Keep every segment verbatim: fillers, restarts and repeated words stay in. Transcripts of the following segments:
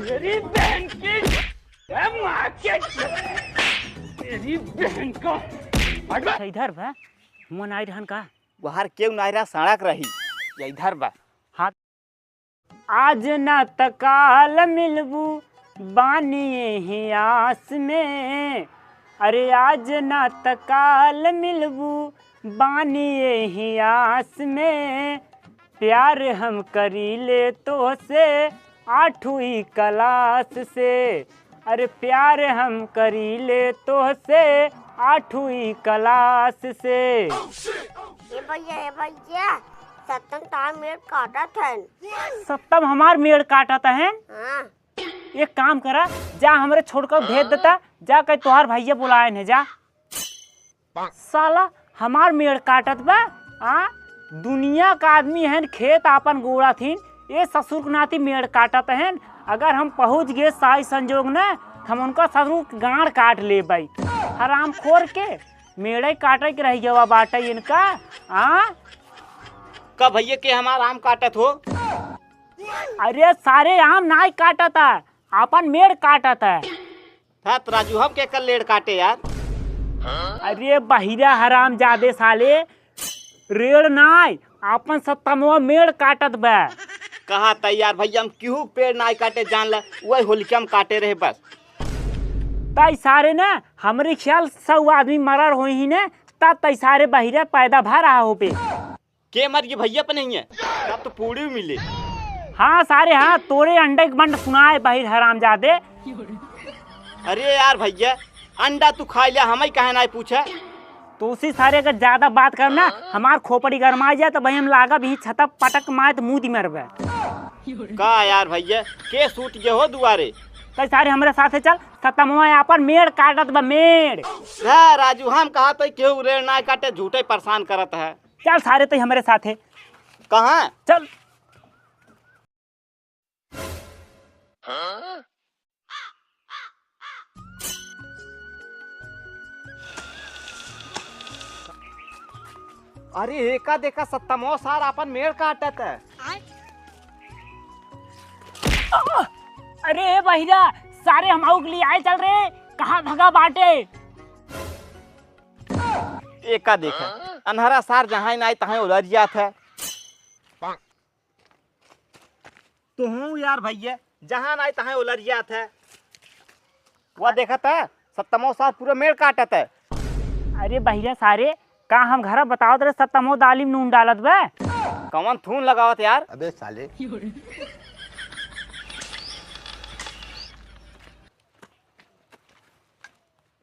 तेरी बहन की, ए माँ के, तेरी बहन का। अच्छा, इधर बा, हुआ नाई रहन का? वहार केहू नाई रहा, सड़क रही। या इधर बा। हाँ। आज ना त काल मिलबू, बानी यही आस में। अरे आज ना त काल मिलबू, बानी यही आस में। प्यार हम करीले तोहसे आठवीं क्लास से। अरे प्यार हम करीले तोहसे आठवीं क्लास से। ए भैया, ए भैया, सत्तम तार मेड़ काटत हन। सत्तम हमार मेड़ काटत हन? हाँ। एक काम करा, जा हमरे छोटका भेज देता, जा कहीं तोहार भैया बुलाए ने जा। साला हमार मेड़ काटत बा। आ, दुनिया का आदमी हन, खेत आपन गोड़ा थीन, ए ससुर के नाती मेड़ काटत हन। अगर हम पहुँच गए साई संजोग न, हम उनका ससुर के गांड काट लेबै। हरामखोर के मेड़े काटे के रह गवा बाटे इनका। आ? का भैया के हमार आम काटत हो? अरे सारे आम नाई काटत है, आपन मेड़ काटत है। हत राजू, हम के कर लेड़ काटे यार। अरे बहिरा हराम जादे साले, रेड़ नाय, आपन सत्तमवा मेड़ काटत बा। कहा त यार भैया, हम केहू पेड़ नाय काटे जान ला, वही होलिका में काटे रहे बस। तई सारे ना, हमरे ख्याल सौ आदमी मरर होई ही ने, तब तई सारे बहिरा पैदा भा रहा हो पे। के मर गए भैया अपने हियाँ? तब तो पूड़ी भी मिले। हाँ सारे, हाँ, तोरे अंडे के बंड सुनाए बहिर हरामजादे। अरे यार भैया, अंडा तू खा लिया, हमें काहे नाई पूछे? तो उसी सारे अगर ज्यादा बात करना, हमार खोपड़ी गरमाई जाए तो भाई हम लागब ही छता पटक माए तो मुंह दी मरबे। का यार भैया, के सूत गए हो दुआरे? कई सारे हमरे साथे चल, सतमवा यहाँ पर मेड़ काटत बा मेड़। हाँ राजू, हम कहा तो केहू रेड़ ना काटे, झूठे परेशान करत है। चल सारे, तई हमरे साथे। कहाँ? चल। अरे एका देखा, सत्तमो सार आपन मेड़ काटत है। अरे ए बहिरा, सारे हम आउक लिए आए चल रे, कहाँ भगा बाटे? एका देखा, अन्हरा सार जहाँ नाई तहाँ उलझ जात है। तो हूँ यार भैया, जहाँ नाई तहाँ उलझ जात है। वह देखत है, सत्तमो सार पूरा मेड़ काटत है। अरे बहिरा सारे, का हम घरा बतावत रहे सत्तमो दाली में नून डालत बे? कवन थून लगावत यार? अबे साले।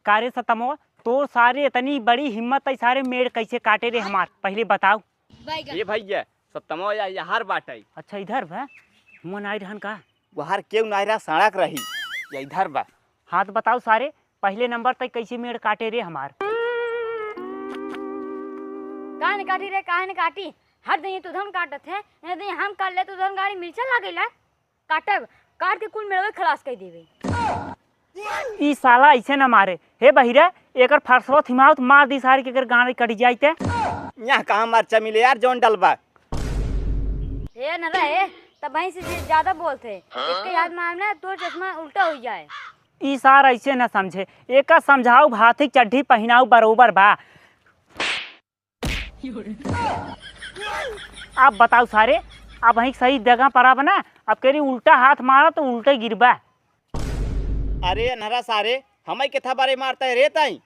का रे सतमो, तोर सारे इतनी बड़ी हिम्मत है, सारे मेड़ कैसे काटे रे हमार, पहले बताओ। ए भैया, सतमो या यार बाटे। अच्छा, इधर बा, हुआ नाई रहन का? वहार केहू नाई रहा, सड़क रही, या इधर बा। हाँ तो बताओ सारे, पहले नंबर तक कैसे मेड़ काटे रे हमार? काहे न काटी रे, काहे न काटी? हर दिन ये तुधन काटत है, ये दिन हम काट ले तुधन गाड़ी मिर्चा लागेला। काटब, काट के कुल मेड़वे खलास कर देबे। ई साला ऐसे न मारे। हे बहिरा, एकर फरसवा थिमावत मार दी सारी के एकर गांड कट जाई ते। यहाँ कहाँ मरचा मिले यार, जौन डलबा। हे न रहे, तब वहीं से जे ज्यादा बोलते। इसके याद मारना, तोर चश्मा उल्टा हो जाए। ई सार ऐसे न समझे, एका समझाऊ भाथी चड्ढी पहिनाऊ बरोबर बा। अब बताओ सारे, अब वहीं सही जगह पर अब ना, अब कह रही उल्टा हाथ मारा तो उल्टे गिरबा। अरे अनहरा सारे, हमें के था बारे मारता है रे ताई?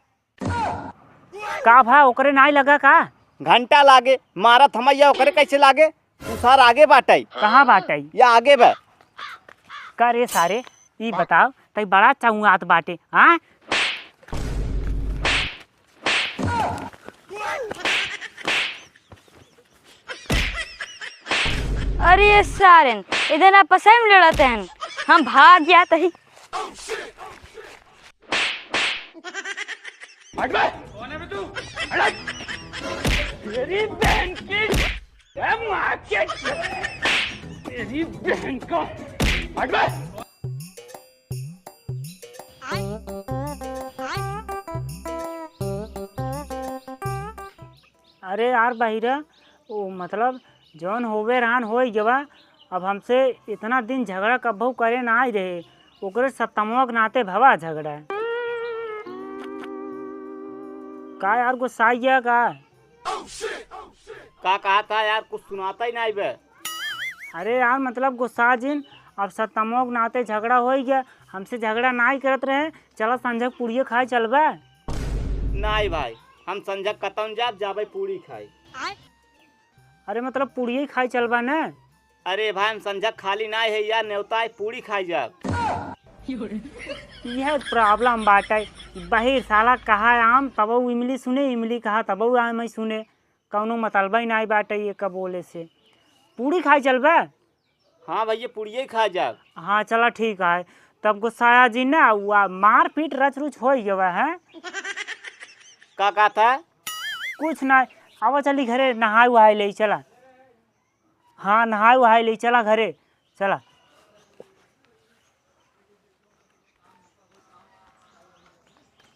का भा ओकरे नाई लगा का? घंटा लागे, मारत हमैया ओकरे कैसे लागे? तू सार आगे बाटई। कहाँ बाटई? या आगे बा। का रे सारे, ई बताओ, तई बड़ा चौंगात बाटे, हाँ? अरे सारेन, इधर ना पसई में लड़त हैं, हम भाग जात ही। हट बे! कौन है बे तू? हट! तेरी बहन की, ए माँ के, तेरी बहन का, हट बे! अरे यार बहिरा, ओ मतलब जौन होवे रहन होई गवा, अब हमसे इतना दिन झगड़ा कब्बो करे ना आई रहे, ओकरे सत्तमवा के नाते भवा झगड़ा। का यार, गुस्सा गया का? का कहा था यार, कुछ सुनाता ही नहीं बे। अरे यार, मतलब गुस्सा जिन, अब सत्तमवा के नाते झगड़ा हो ही गया, हमसे झगड़ा ना ही करत रहे। चला संझक पूड़िये खाए चलबे। नहीं भाई, हम संझक कतौन जाब, जाबे पूड़ी खाए। अरे मतलब पूड़िये खाए चलबा न? अरे भाई, हम संझक खाली ना है यार, नेवता है, पूड़ी खाए जाब। यह प्रॉब्लम बाटे। बहिर साला कहा आम तबऊ इमली सुने, इमली कहा तबऊ आम ही सुने। कौनो मतलबा ही नाई बाटे ये का बोले से। पूड़ी खाए चलबे? हाँ भैया, पूड़िये खाए जाब। हाँ चला ठीक है। तब गुस्साया जी ना, हुआ मारपीट रच रुच हो गवा है। का कहा था? कुछ ना। आवा चली घरे, नहाए उहाए ले चला। हाँ, नहाए उहाए ले चला घरे, चला।